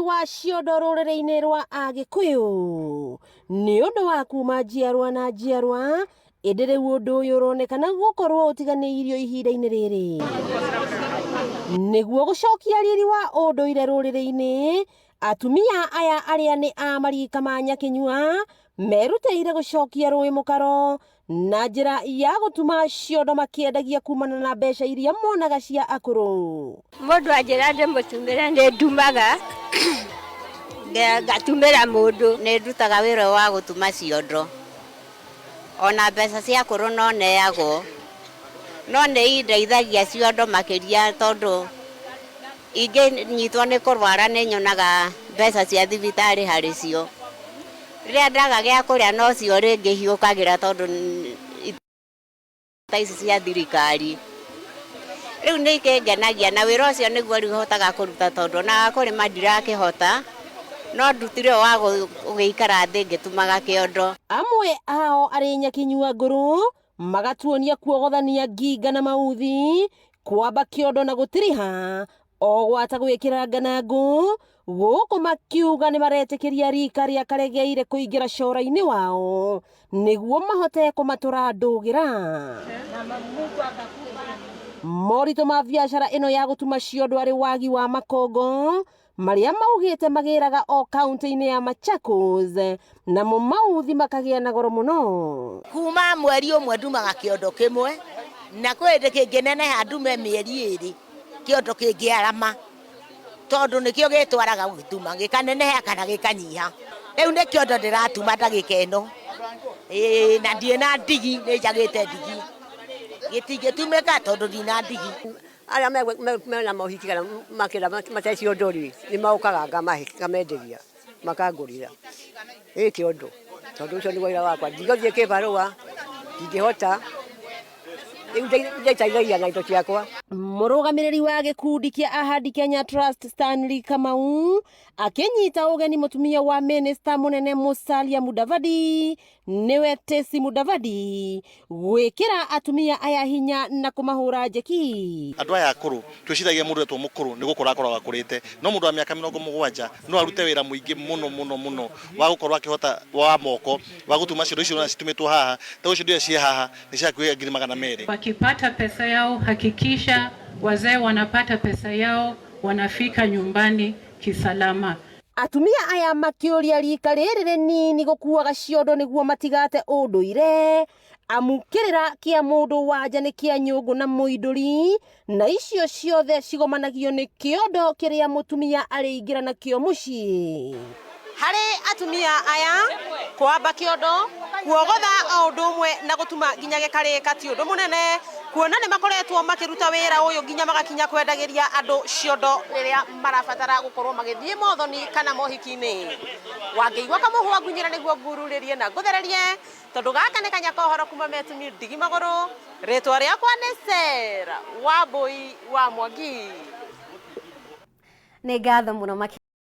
wa ciondo rũrĩrĩ-inĩ rwa Agĩkũyũ nĩ ũndũ wa kuma njiarwa na njiarwa, ĩndĩ rĩu ũndũ ũyũ ũronekana gũkorwo ũtiganĩirio ihinda-inĩ rĩrĩ. Nĩguo gũcokia riri wa ũndũire rũrĩrĩ-inĩ, atumia aya arĩa nĩ a marika ma Nyakĩnyua merutĩire gũcokia rũĩ mũkaro na njĩra ya gũtuma ciondo makĩendagia kumana na mbeca iria monaga cia akũrũ. Mũndũ anjĩra ndĩmũtumĩre nĩ ndumaga ngatumĩra mũndũ. Nĩ ndutaga wĩra wa gũtuma ciondo ona mbeca cia akũrũ no neagwo, no nĩ indeithagia ciondo makĩria tondũ ingĩnyitwo nĩ kũrwara nĩ nyonaga mbeca cia thibitarĩ harĩ cio. Rĩrĩa ndaga gĩa kũrĩa no cio rĩngĩ hiũkagĩra tondũ ta ici cia thirikari. Rĩu nĩ ikĩngenagia na wĩra ũcio nĩguo rĩu hotaga kũruta tondũ ona wa kũrĩma ndirakĩhota, no ndutire ũyũ wa gũgĩikara thĩ ngĩtumaga kĩondo. Amwe ao arĩ nyakinyua ngũrũ magatuonia kuogothania nginga na mauthi, kwamba kĩondo na gũtiriha, o gwata gwĩkĩra nganangũ, gũkũ makiuga nĩ maretĩkĩria rika rĩa Karegeire kũingĩra cora-inĩ wao nĩguo mahote kũmatũra ndũgĩra. Moritũ ma biacara ĩno ya gũtuma ciondo arĩ wagi wa makongo marĩa maugĩte magĩraga o kaunti-inĩ ya Machakos, namo mauthi makagĩa na goro mũno. Kuma mweri ũmwe ndumaga kĩondo kĩmwe, na kwĩ hĩndĩ kĩngĩneneha ndume mĩeri ĩrĩ kĩondo kĩngĩarama, tondũ nĩkĩo gĩtwaraga gũgĩtuma gĩkaneneha kana gĩkanyiha. Rĩu nĩ kĩondo ndĩratuma ndagĩka ĩno, ĩĩ na ndirĩ na ndigi, nĩ njagĩte ndigi, gĩtingĩtumĩka tondũ ndina ndigi. Arĩa mena mohiki kana makĩenda mate ciondo rĩ, nĩ mokaga ngamenderia makangũrĩra ĩ kĩondo, tondũ ũcio nĩguo wĩra wakwa. Ndingĩthiĩ kĩbarũa, ndingĩhota, rĩu ndĩteithagia na indo ciakwa. Mũrũgamĩrĩri wa gĩkundi kĩa Ahadi Kenya Trust Stanley Kamau akĩnyita ũgeni mũtumia wa minista mũnene Musalia Mudavadi nĩwe Tesi Mudavadi gwĩkĩra atumia aya hinya na kũmahũra njeki. Andũ aya akũrũ twĩciragia mũndũ etwo mũkũrũ nĩ gũkũra akoragwo akũrĩte, no mũndũ wa mĩaka 70 no arute wĩra mũingĩ mũno mũno mũno wa gũkorwo akĩhota wa moko wa gũtuma ciondo icio citumĩtwo haha, ta ciondo iria ciĩ haha nĩ cia hakuhĩ 200,000. Wakipata pesa yao, hakikisha wazee wanapata pesa yao, wanafika nyumbani kisalama. Atumia aya makĩũria rika rĩrĩ rĩnini gũkuaga ciondo nĩguo matigate ũndũire, amu kĩrĩra kĩa mũndũ wanja nĩ kĩa nyũngũ na mũindũri, na icio ciothe cigomanagio nĩ kĩondo kĩrĩa mũtumia arĩingĩra nakĩo mũciĩ. Harĩ atumia aya kwamba kĩondo, kuogotha o ũndũ ũmwe na gũtuma nginya gĩkarĩka ti ũndũ mũnene, kuona nĩ makoretwo makĩruta wĩra ũyũ nginya magakinya kwendagĩria andũ ciondo rĩrĩa marabatara gũkorwo magĩthiĩ mothoni kana mohiki-inĩ. Wangĩigua kamũhwa ngunyĩra nĩguo ngururĩrie na ngũthererie, tondũ gaka nĩ kanya ka ũhoro kuma Metumi ndigi magũrũ. Rĩtwa rĩakwa nĩ Sarah Wambui wa Mwangi. Nĩ ngatho mũno makĩria.